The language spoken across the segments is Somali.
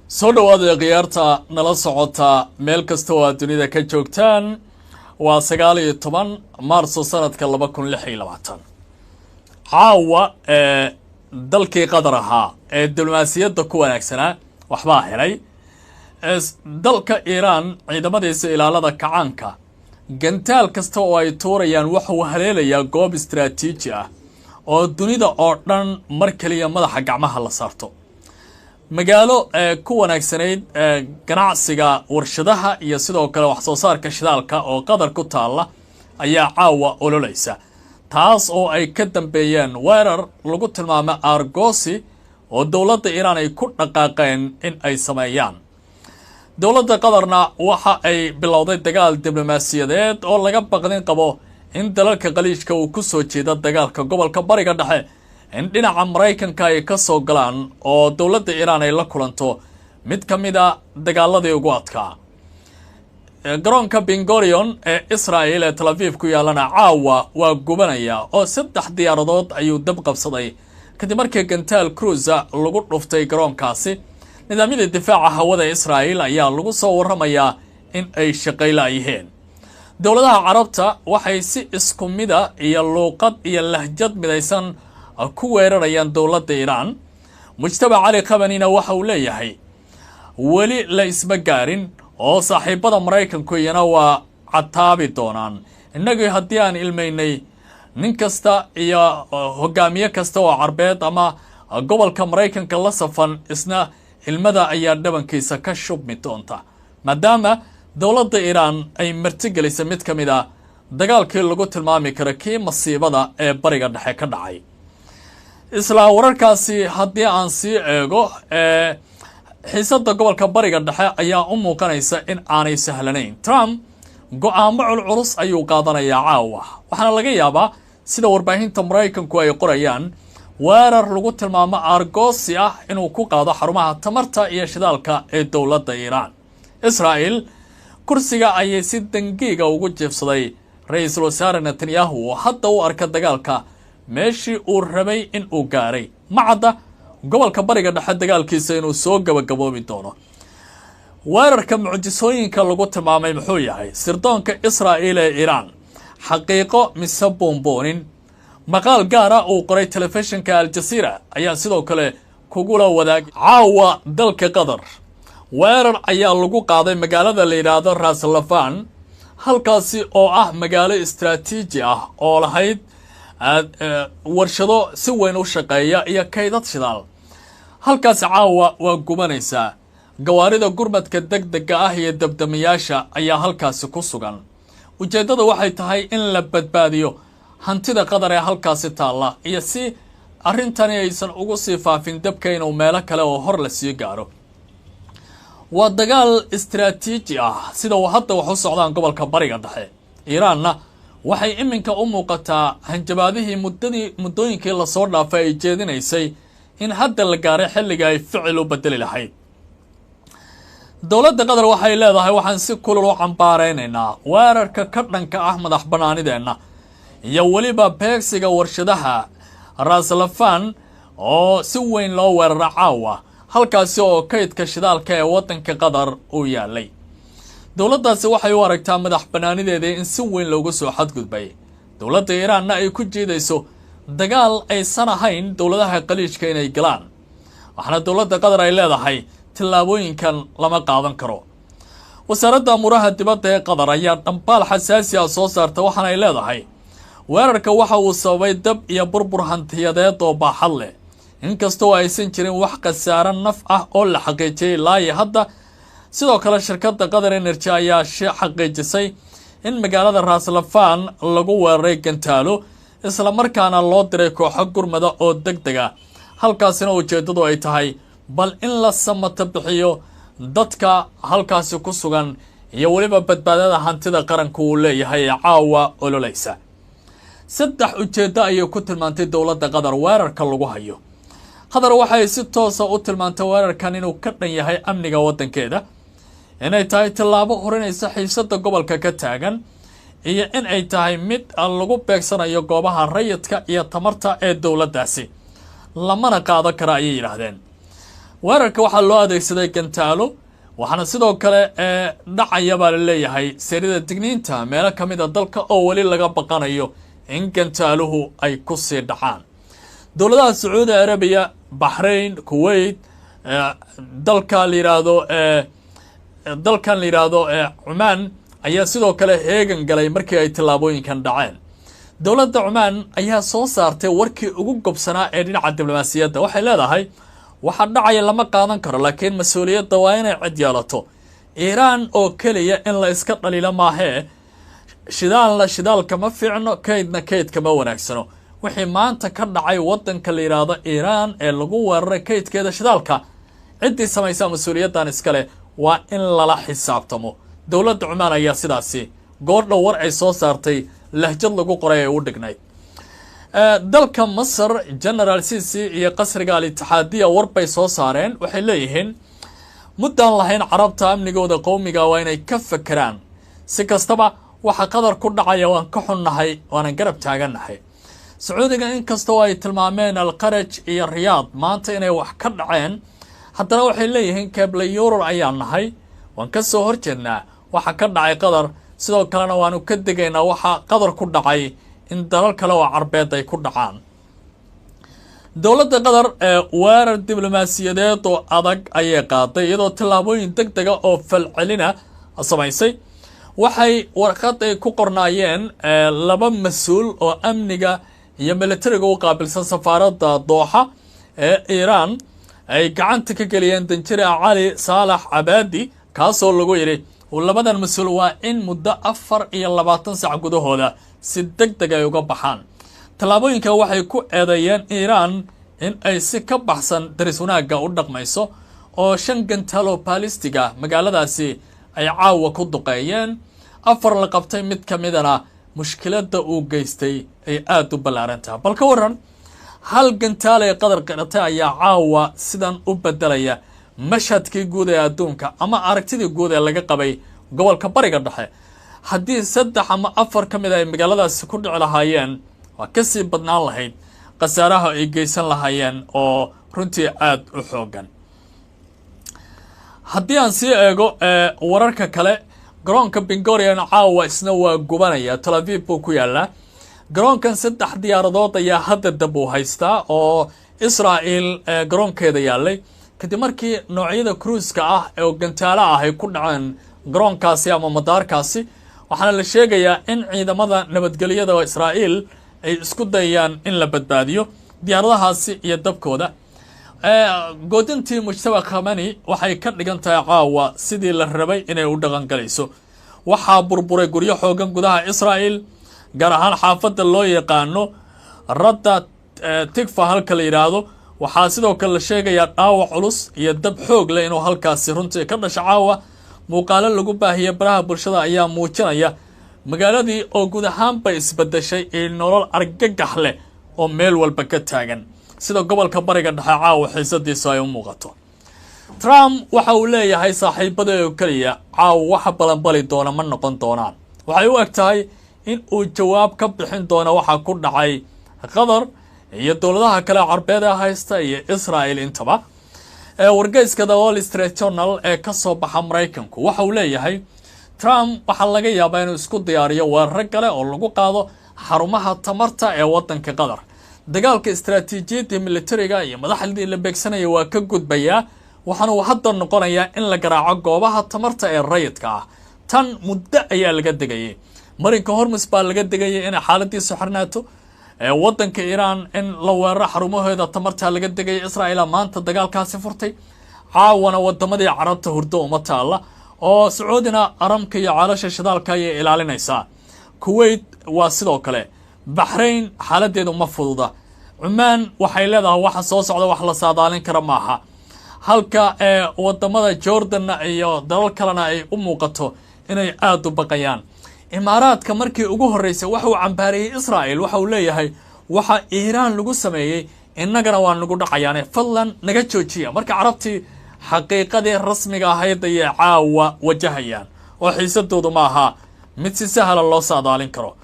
Soo dhawaada khiyaarta nala socota meel kasta oo aad dunida ka joogtaan. Waa 19 Maarso sanadka 2026. Caawa ee dalkii Qatar ahaa ee diblomaasiyadda ku wanaagsanaa waxbaa helay. Dalka Iiraan ciidamadiisa ilaalada kacaanka gantaal kasta oo ay tuurayaan wuxuu haleelayaa goob istaraatiiji ah oo dunida oo dhan mar keliya madaxa gacmaha la saarto, magaalo ku wanaagsanayd ganacsiga warshadaha iyo sidoo kale wax soo saarka shidaalka oo Qatar ku taalla ayaa caawa ololaysa, taas oo ay ka dambeeyeen weerar lagu tilmaamay aargoosi oo dowladda Iiraan ay ku dhaqaaqeen in ay sameeyaan. Dowladda Qatarna waxa ay bilowday dagaal diblomaasiyadeed oo laga baqdin qabo in dalalka Khaliijka uu ku soo jeeda dagaalka gobolka Bariga Dhexe in dhinaca Maraykanka ay ka soo galaan oo dowladda Iiraan ay la kulanto mid ka mid a dagaaladii ugu adkaa. Garoonka Bingorion ee Israel ee Tel Aviv ku yaalana caawa waa gubanaya oo 3 diyaaradood ayuu dab qabsaday kadib markii gantaal cruisa lagu dhuftay garoonkaasi. Nidaamyada difaaca hawada Israel ayaa lagu soo warramayaa in ay shaqayla yihiin. Dowladaha Carabta waxay si isku mida iyo luuqad iyo lahjad midaysan ku weerarayaan dowladda Iiraan. Mujtaba Cali Khamanina waxa uu leeyahay weli la isma gaarin oo saaxiibada Maraykanku iyana waa cataabi doonaan. Innagii haddii aan ilmaynay, nin kasta iyo hogaamiye kasta oo Carbeed ama gobolka Maraykanka la safan isna ilmada ayaa dhabankiisa ka shubmi doonta, maadaama dowladda Iiraan ay martigelisay mid ka mid a dagaalkii lagu tilmaami karo kii masiibada ee Bariga Dhexe ka dhacay. Isla wararkaasi haddii aan sii eego, xiisadda gobolka Bariga Dhexe ayaa u muuqanaysa in aanay sahlanayn. Trump go-aamo culculus ayuu qaadanayaa caawa, waxaana laga yaabaa sida warbaahinta Maraykanku ay qorayaan weerar lagu tilmaamo aargoosi ah inuu ku qaado xarumaha tamarta iyo shidaalka ee dowladda Iiraan. Israel kursiga ayay si dangiiga ugu jiifsaday ra-iisul wasaare Netanyahu oo hadda u arka dagaalka meeshii uu rabay in uu gaaray. Macadda gobolka Bariga Dhexe dagaalkiisa inuu soo gabagaboobi doono. Weerarka mucjisooyinka lagu tilmaamay muxuu yahay? Sirdoonka Israa'iil ee Iiraan xaqiiqo mise buunbuunin? Maqaal gaara uu qoray telefishinka Al-Jaziira ayaa sidoo kale kugula wadaagay. Caawa dalka Qatar weerar ayaa lagu qaaday magaalada la yidhaahdo Raslafan, halkaasi oo ah magaalo istraatiiji ah oo lahayd warshado si weyn u shaqeeya iyo kaydad shidaal. Halkaasi caawa waa gubanaysaa. Gawaarida gurmadka deg dega ah iyo dabdamiyaasha ayaa halkaasi ku sugan. Ujeeddada waxay tahay in la badbaadiyo hantida Qatar ee halkaasi taalla iyo si arrintani aysan ugu sii faafin dabka inuu meelo kale oo hor la sii gaaro. Waa dagaal istraatiiji ah sida uu hadda wax u socdaan gobolka Bariga Dhexe. Iiraanna waxay iminka u muuqataa hanjabaadihii muddadii muddooyinkii lasoo dhaafay ay jeedinaysay in hadda la gaaray xilliga ay ficil u bedeli lahayd. Dowladda Qatar waxay leedahay waxaan si kulul u cambaareynaynaa weerarka ka dhanka ah madax banaanideenna iyo weliba beegsiga warshadaha Raslafan oo si weyn loo weeraro caawa, halkaasi oo kaydka shidaalka ee waddanka Qatar uu yaalay. Dowladdaasi waxay u aragtaa madax banaanideeda in si weyn loogu soo xadgudbay, dowladda Iiraanna ay ku jiidayso dagaal aysan ahayn dowladaha Khaliijka inay galaan. Waxaana dowladda Qatar ay leedahay tillaabooyinkan lama qaadan karo. Wasaaradda amuuraha dibadda ee Qatar ayaa dhambaal xasaasi ah soo saarta, waxaana ay leedahay weerarka waxa uu sababay dab iyo burbur hantiyadeed oo baaxad leh, inkastoo aysan jirin wax khasaaro naf ah oo la xaqiijiyay ilaa hadda. Sidoo kale shirkadda Qatar Energy ayaa xaqiijisay in magaalada Raslafan lagu weeraray gantaalo, islamarkaana loo diray kooxo gurmada oo deg deg ah, halkaasina ujeeddadu ay tahay bal in la samata bixiyo dadka halkaasi ku sugan iyo weliba badbaadada hantida qaranku uu leeyahay ee caawa ololaysa. 3 ujeeddo ayay ku tilmaantay dowladda Qatar weerarka lagu hayo. Qatar waxay si toosa u tilmaantay weerarkan inuu ka dhan yahay amniga waddankeeda, inay tahay tillaabo hurinaysa xiisadda gobolka ka taagan, iyo in ay tahay mid lagu beegsanayo goobaha rayidka iyo tamarta ee dowladdaasi, lamana qaadan kara ayay yidhaahdeen. Weerarka waxaa loo adeegsaday gantaalo, waxaana sidoo kale dhacaya baa la leeyahay seerida digniinta meelo ka mid a dalka oo weli laga baqanayo in gantaaluhu ay ku sii dhacaan. Dowladaha Sacuudi Arabiya, Baxrain, Kuwait, dalka la yidhaahdo dalkan la yidhaahdo Cumaan ayaa sidoo kale heegan galay markii ay tallaabooyinkan dhaceen. Dowladda Cumaan ayaa soo saartay warkii ugu gobsanaa ee dhinaca diblomaasiyadda. Waxay leedahay waxaa dhacaya lama qaadan karo, laakiin mas-uuliyadda waa inay cid yeelato. Iiraan oo keliya in la iska dhaliilo maahee, shidaalna shidaalka ma fiicno, kaydna kaydka ma wanaagsano. Wixii maanta ka dhacay waddanka la yidhaahdo Iiraan ee lagu weeraray kaydkeeda shidaalka, ciddii samaysaa mas-uuliyaddan iskale, waa in lala xisaabtamo. Dowladda Cumaan ayaa sidaasi goordhow war ay soo saartay lahjad lagu qoray ay u dhignayd. Dalka Masar, General Sisi iyo qasriga Al-Itixaadiya war bay soo saareen. Waxay leeyihiin muddaan lahayn Carabta amnigooda qowmiga waa inay ka fekeraan. Si kastaba, waxa Qatar ku dhacaya waan ka xunnahay, waanan garab taagannahay. Sacuudiga, inkastoo ay tilmaameen Alqaraj iyo Riyaad maanta inay wax ka dhaceen, haddana waxay leeyihiin keble yurur ayaan nahay, waan ka soo horjeednaa waxa ka dhacay Qatar, sidoo kalena waanu ka degaynaa waxa Qatar ku dhacay in dalal kale oo Carbeed ay ku dhacaan. Dowladda Qatar ee weerar diblomaasiyadeed oo adag ayay qaaday, iyadoo tallaabooyin deg dega oo falcelina samaysay. Waxay warqad ay ku qornaayeen laba mas-uul oo amniga iyo militariga u qaabilsan safaaradda Dooxa ee Iiraan ay gacanta ka geliyeen danjira Cali Saalax Cabaadi, kaasoo lagu yidhi labadan mas-uul waa in muddo 24 sac gudahooda si deg deg ay uga baxaan. Tallaabooyinka waxay ku eedeeyeen Iiraan in ay si ka baxsan daris wanaagga u dhaqmayso, oo 5 gantaalo balistiga magaaladaasi ay caawa ku duqeeyeen, 4 la qabtay, mid ka midana mushkiladda uu geystay ay aada u ballaaran tahay. Bal ka waran, hal gantaal ay Qatar qidhatay ayaa caawa sidan u bedelaya mashhadkii guud ee adduunka ama aragtidii guud ee laga qabay gobolka Bariga Dhexe. Haddii 3 ama 4 ka mid ay magaaladaasi ku dhici lahaayeen, waa kasii badnaan lahayd khasaaraha ay geysan lahaayeen oo runtii aada u xoogan. Haddii aan sii eego wararka kale, garoonka Bingorian caawa isna waa gubanaya. Tel Aviv buu ku yaalaa garoonkan. 3 diyaaradood ayaa hadda dab uu haystaa oo Israa'il garoonkeeda yaalay, kadib markii noocyada cruiska ah oo gantaalo ah ay ku dhaceen garoonkaasi ama madaarkaasi. Waxaana la sheegayaa in ciidamada nabadgelyada oo Israa'iil ay isku dayayaan in la badbaadiyo diyaaradahaasi iyo dabkooda. Goodintii Mujtaba Khamani waxay ka dhigan tahay caawa sidii la rabay inay u dhaqangalayso. Waxaa burburay guryo xoogan gudaha Israa'il, gaar ahaan xaafadda loo yaqaano Radda Tigfa halka la yidhaahdo. Waxaa sidoo kale la sheegayaa dhaawac culus iyo dab xoog leh inuu halkaasi runtii ka dhasho caawa. Muuqaalo lagu baahiyay baraha bulshada ayaa muujinaya magaaladii oo guud ahaanba isbedeshay iyo nolol argagax leh oo meel walba ka taagan, sida gobolka Bariga Dhexe caawa xiisadiisu ay u muuqato. Trump waxa uu leeyahay saaxiibada oo keliya caawa waxa balanbali doona ma noqon doonaan. Waxay u eg tahay in uu jawaab ka bixin doono waxa ku dhacay Qatar iyo dowladaha kale Carbeed ee haysta iyo Israa'il intaba. Wargeyska The Wall Street Journal ee ka soo baxa Maraykanku waxa uu leeyahay Trump waxaa laga yaabaa inuu isku diyaariyo weeraro kale oo lagu qaado xarumaha tamarta ee waddanka Qatar. Dagaalka istaraatiijiyadii militariga iyo madaxdii la beegsanaya waa ka gudbayaa, waxaana uu hadda noqonayaa in la garaaco goobaha tamarta ee rayidka ah. Tan muddo ayaa laga degayay. Marinka Hormus baa laga degayay inay xaaladiisu xirnaato, waddanka Iiraan in la weeraro xarumaheeda tamartaa laga degaya. Israa'iila maanta dagaalkaasi furtay, caawana wadamadii Carabta hurdo uma taalla, oo Sacuudina Aramka iyo ceelasha shidaalka ayay ilaalinaysaa. Kuwait waa sidoo kale, Baxrain xaaladeedu ma fududa, Cumaan waxay leedahay waxa soo socda wax la saadaalin kara maaha, halka wadamada Jordanna iyo dalal kalena ay u muuqato inay aada u baqayaan. Imaaraadka markii ugu horreysay waxa uu cambaareeyey Israa'il. Waxa uu leeyahay waxa Iiraan lagu sameeyey innagana waa nagu dhacayaane, fadlan naga joojiya. Marka Carabtii xaqiiqadii rasmiga ahayd ayay caawa wajahayaan, oo xiisadoodu ma aha mid si sahla loo saadaalin karo.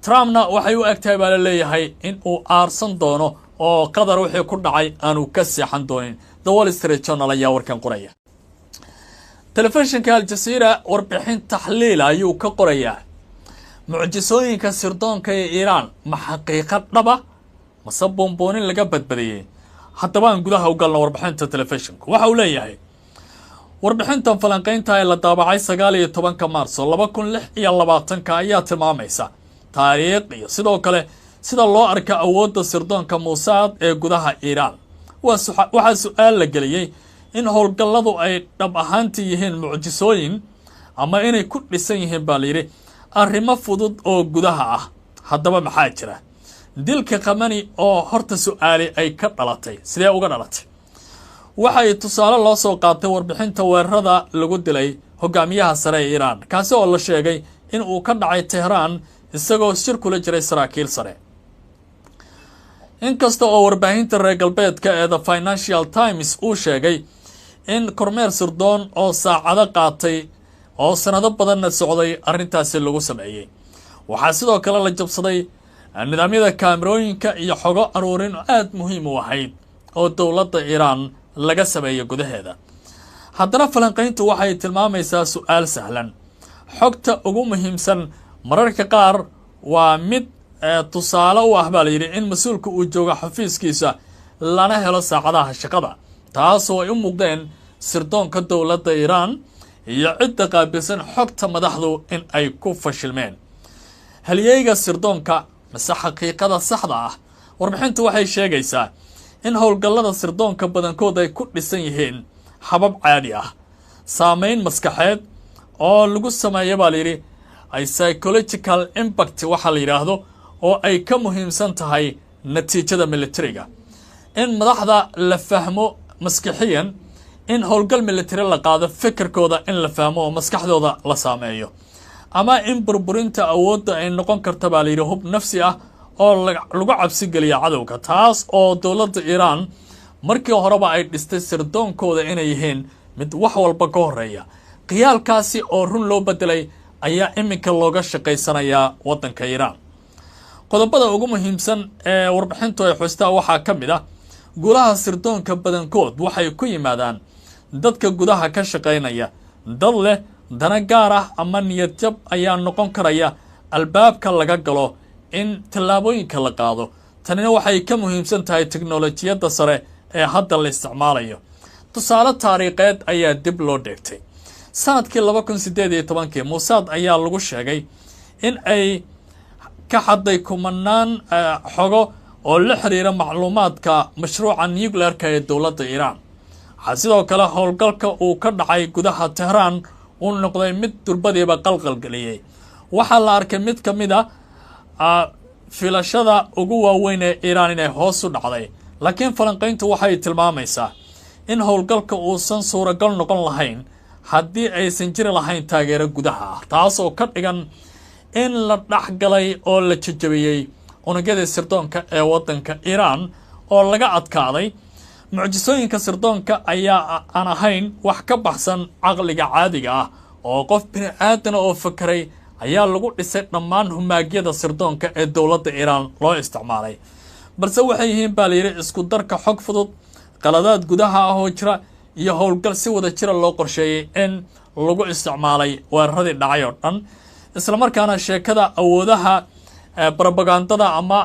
Trumpna waxay u egtahay baa la leeyahay in uu aarsan doono oo Qatar wixii ku dhacay aanu ka seexan doonin. The Wall Street Journal ayaa warkan qoraya. Telefishinka Al-Jazeera warbixin taxliila ayuu ka qorayaa mucjisooyinka sirdoonka ee Iiraan. Ma xaqiiqad dhaba mase buunbuunin laga badbadiyey? Haddaba aan gudaha u galno warbixinta telefishinku. Waxa uu leeyahay warbixintan falanqaynta ee la daabacay 19-ka Maarso 2026-ka ayaa tilmaamaysa taariikh iyo sidoo kale sida loo arka awoodda sirdoonka Muusaad ee gudaha Iiraan. Waxaa su-aal la geliyey in howlgalladu ay dhab ahaantii yihiin mucjisooyin ama inay ku dhisan yihiin, baa layidhi, arrimo fudud oo gudaha ah. Haddaba maxaa jira? Dilka Khamani oo horta su-aali ay ka dhalatay, sidee uga dhalatay? Waxay tusaale loo soo qaatay warbixinta weerarada lagu dilay hogaamiyaha sare ee Iiraan, kaasi oo la sheegay in uu ka dhacay Tehraan isagoo shir kula jiray saraakiil sare. Inkasta oo warbaahinta reer galbeedka ee The Financial Times uu sheegay in kormeer sirdoon oo saacado qaatay oo sanado badanna socday arrintaasi lagu sameeyey, waxaa sidoo kale la jabsaday nidaamyada kaamirooyinka iyo xogo aruurin oo aada muhiim u ahayd oo dowladda Iiraan laga sameeyey gudaheeda. Haddana falanqayntu waxay tilmaamaysaa su-aal sahlan: xogta ugu muhiimsan mararka qaar waa mid tusaale u ah, baa layidhi, in mas-uulka uu joogo xafiiskiisa lana helo saacadaha shaqada, taasoo ay u muuqdeen sirdoonka dowladda Iiraan iyo cidda qaabilsan xogta madaxdu in ay ku fashilmeen. Halyeyga sirdoonka mise xaqiiqada saxda ah? Warbixintu waxay sheegaysaa in howlgallada sirdoonka badankood ay ku dhisan yihiin habab caadi ah, saameyn maskaxeed oo lagu sameeya, baa layidhi, ay psychological impact waxaa la yidhaahdo, oo ay ka muhiimsan tahay natiijada militariga. In madaxda la fahmo maskixiyan, in howlgal military la qaado, fikirkooda in la fahmo oo maskaxdooda la saameeyo, ama in burburinta awoodda ay noqon karta, baa layidhi, hub nafsi ah oo lagu cabsi geliya cadowga, taas oo dowladda Iiraan markii horeba ay dhistay sirdoonkooda inay yihiin mid wax walba ka horeeya. Qiyaalkaasi oo run loo bedelay ayaa iminka looga shaqaysanayaa waddanka Iiraan. Qodobada ugu muhiimsan ee warbixintu ay xustaa waxaa ka mid ah: guulaha sirdoonka badankood waxay ku yimaadaan dadka gudaha ka shaqaynaya. Dad leh dana gaar ah ama niyad jab ayaa noqon karaya albaabka laga galo in tallaabooyinka la qaado. Tanina waxay ka muhiimsan tahay teknolojiyadda sare ee hadda la isticmaalayo. Tusaale taariikheed ayaa dib loo dheegtay. Sanadkii 2018-kii Muusaad ayaa lagu sheegay in ay ka xaday kumanaan xogo oo la xiriira macluumaadka mashruuca nuclearka ee dowladda Iiraan. Waxaa sidoo kale howlgalka uu ka dhacay gudaha Tehraan uu noqday mid durbadiiba qalqalgeliyey. Waxaa la arkay mid ka mid a filashada ugu waaweyn ee Iiraan inay hoos u dhacday, laakiin falanqayntu waxay tilmaamaysaa in howlgalka uusan suuragal noqon lahayn haddii aysan jiri lahayn taageero gudaha ah, taas oo ka dhigan in la dhexgalay oo la jajabiyey unugyadii sirdoonka ee waddanka Iiraan oo laga adkaaday. Mucjisooyinka sirdoonka ayaa aan ahayn wax ka baxsan caqliga caadiga ah oo qof bini aadana oo fakeray ayaa lagu dhisay dhammaan humaagyada sirdoonka ee dowladda Iiraan loo isticmaalay, balse waxay yihiin, baa layidhi, isku darka xog fudud, qaladaad gudaha ah oo jira iyo howlgal si wada jira loo qorsheeyey in lagu isticmaalay weeraradii dhacay oo dhan. Islamarkaana sheekada awoodaha brobagandada ama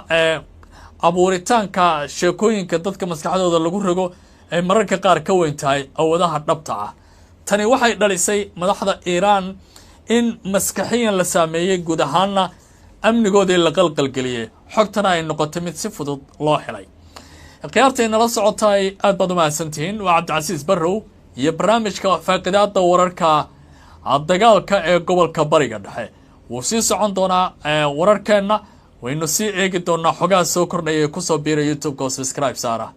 abuuritaanka sheekooyinka dadka maskaxdooda lagu rogo ay mararka qaar ka weyn tahay awoodaha dhabta ah. Tani waxay dhalisay madaxda Iiraan in maskaxiyan la saameeyey, guud ahaana amnigoodii la qalqalgeliyey, xogtana ay noqotay mid si fudud loo helay. Khiyaartay nala socotaay, aad baad u mahadsantihiin. Waa Cabdicasiis Barrow iyo barnaamijka faaqidaada wararka. Dagaalka ee gobolka Bariga Dhexe wuu sii socon doonaa, wararkeenna waynu sii eegi doonaa xogaha soo kordhaya. Kusoo biira YouTube-ka oo subscribe saara.